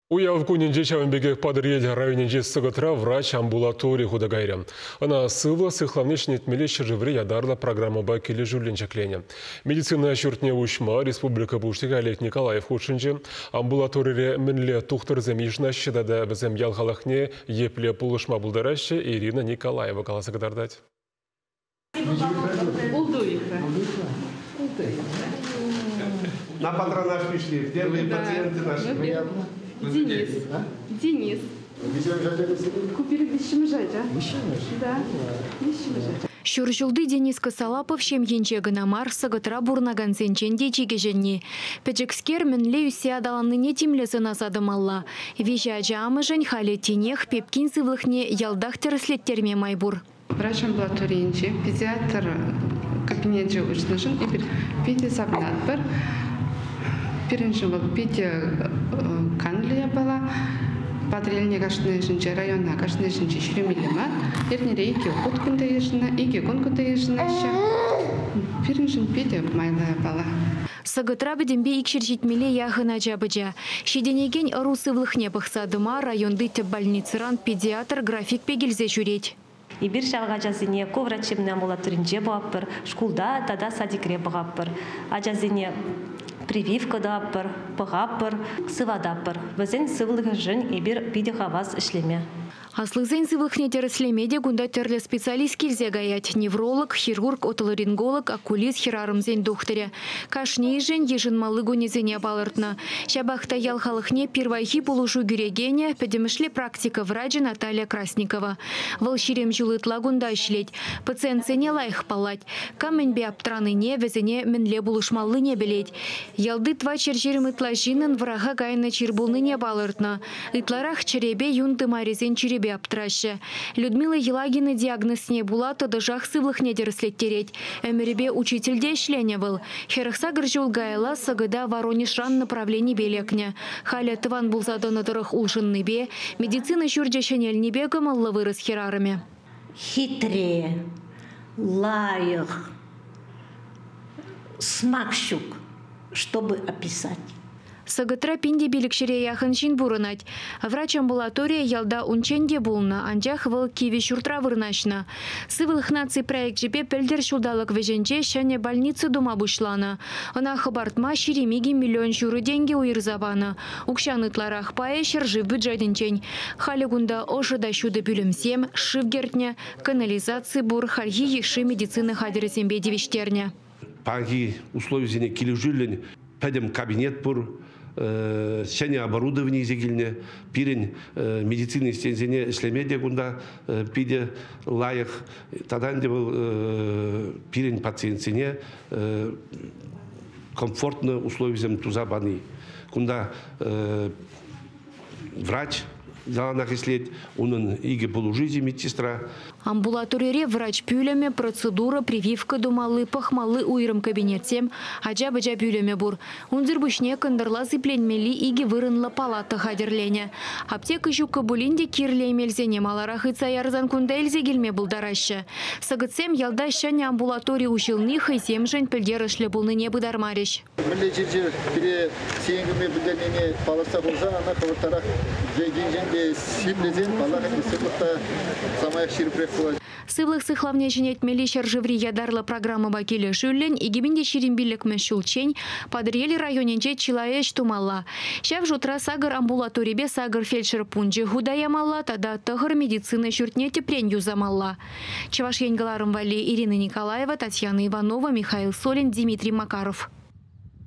Уяв кунӗнче ҫавӑн пекех Патӑрьел районӗнчи Сӑкӑтра врач амбулатори хута кайрӗ. Ӑна сывлӑх сыхлавне ҫӗнетмелли ҫӗршыври ятарлӑ программӑпа килӗшӳллӗн ҫӗкленӗ. Медицина ҫуртне уҫма республика Пуҫлӑхӗ Олег Николаев хутшӑнчӗ. Амбулаторире мӗнле тухтӑрсем йышӑнаҫҫӗ тата вӗсем ял халӑхне епле пулӑшма пултараҫҫӗ, Ирина Николаева каласа кӑтартать. На патронаж пришли. Первые пациенты наши. Денис. Денис. Купили виҫҫӗмӗш ача. Виҫҫӗмӗш? Да, виҫҫӗмӗш ача. Ҫур ҫулти Денис Косолапов ҫемйинче кӑна мар, Сӑкӑтра пурӑнакансенчен те чи кӗҫӗнни. Пӗчӗкскер мӗнле ӳссе аталаннине тимлӗ сӑнаса тӑмалла. Виҫӗ ача амӑшӗн халӗ тинех пепкин сывлӑхне ялтах тӗрӗслеттерме май пур. Врач амбулаторийӗнче педиатр кабинечӗ уҫнӑшӑн эпир питӗ савӑнатпӑр. Пирӗншӗн вӑл питӗ канлӗ япала. Патӑрьелне кашнийӗшӗнче, района кашнийӗшӗнче ҫӳремелле мар. Эрнере икӗ хут кунта йышӑннӑ, икӗ кун кунта йышӑнаҫҫӗ. Пирӗншӗн питӗ майлӑ япала. Сӑкӑтра пӗтӗмпе икҫӗр ҫитмӗле яхӑн ача-пӑча. Ҫитӗнекен ӑру сывлӑхне пӑхса тӑма районти тӗп больницӑран педиатр графикпе килсе ҫӳрет. Эпир ҫав ачасене ку врачебнӑй амбулаторинче пӑхатпӑр, шкулта тата садикре пӑхатпӑр. Ачасене прививка тӑватпӑр, пӑхатпӑр, сывататпӑр. Вӗсен сывлӑхӗшӗн эпир питӗ хавас ӗҫлеме. Аслисен сывлӑхне тӗрӗслеме те кунта тӗрлӗ специалист килсе каять. Невролог, хирург, отоларинголог, окулист, хӗрарӑмсен тухтӑрӗ. Кашнийӗшӗн йышӑнмалли кунӗсене палӑртнӑ. Ҫапах та ял халӑхне пирвайхи пулӑшу кӳрекенӗ, пӗтӗмӗшле практика врачӗ Наталья Красникова. Вӑл 20 ҫул ытла кунта ӗҫлет. Пациентсене лайӑх паллать. Кам мӗнпе аптранине, вӗсене мӗнле пулӑшмаллине пӗлет. Ялти 420 ытла ҫыннӑн вӑраха кайнӑ чир пулнине палӑртнӑ. Ытларах чӗрепе юн тымарӗсен чирӗпе аптӑраҫҫӗ. Людмила Елагина диагнозне пула тӑтӑшах сывлӑхне тӗрӗслеттерет. Ӗмӗрӗпе учительте ӗҫленӗ вӑл. 48 ҫул каялла Сӑкӑта Воронежран направленипе лекнӗ. Халӗ тӑван пулса тӑнӑ тӑрӑх улшӑннипе, медицина ҫурчӗ ҫӗнелнипе кӑмӑллӑ вырӑс хӗрарӑмӗ. Хитре, лайӑх, смак ҫук, чтобы описать. Сӑкӑтра 1500 яхӑн ҫын пурӑнать. Врач амбулаторийӗ ялта унччен те пулнӑ, анчах вӑл кивӗ ҫуртра вырнаҫнӑ. Сывлӑх наци проекчӗпе пӗлтӗр ҫулталӑк вӗҫӗнче ҫӗнӗ больница тума пуҫланӑ. Ӑна хӑпартма 22 миллион ҫурӑ тенкӗ уйӑрса панӑ. Укҫан ытларах пайӗ ҫӗршыв бюджетӗнчен. Халӗ кунта ӑшӑ та ҫутӑ пӳлӗмсем, шыв кӗртнӗ, канализаци пур, хальхи йышши медицина хатӗрӗсемпе тивӗҫтернӗ. Паянхи условисене килӗшӳллӗн пӗтӗм кабинет пур, ҫӗнӗ оборудовани илсе килнӗ. Пирӗн медицина ӗҫченсене ӗҫлеме те кунта питӗ лайӑх. Тата ӗнтӗ вӑл пирӗн пациентсене комфортно условисем туса пани. Кунта врач яланах ӗҫлет, унӑн икӗ пулӑшуҫи медсестра. Амбулаторире врач пӳлӗмӗ, процедура, прививка тумалли, пӑхмалли уйрӑм кабинетсем, ача-пӑча пӳлӗмӗ пур. Унсӑр пуҫне кӑнтӑрла сипленмелли икӗ вырӑнлӑ палата хатӗрленӗ. Аптека ҫуккӑ пулин те кирлӗ эмелсене маларах ыйтса ярсан кунта илсе килме пултараҫҫӗ. Сӑкӑтсем ялта ҫӗнӗ амбулатори уҫӑлни хӑйсемшӗн пӗлтерӗшлӗ пулнине пытармарӗҫ. Мӗнле чир-чӗр пире сиен кӳме пӗлтернине палӑртса хурсан ӑна хӑвӑрттарах енчен те сиплесен, паллах, ӗнтӗ сывлӑх та самаях ҫирӗпрех пулать. Сывлӑх сыхлавне ҫӗнетмелли ҫӗршыври ятарлӑ программӑпа килӗшӳллӗн 2025-мӗш ҫулччен Патӑрьел районӗнче чылай ӗҫ тумалла. Ҫав шутра сакӑр амбулаторипе сакӑр фельдшер пункчӗ хута ямалла тата тӑхӑр медицина ҫуртне тӗпрен юсамалла. Чӑваш Ен кӑларӑм валли Ирина Николаева, Татьяна Иванова, Михаил Солин, Дмитрий Макаров.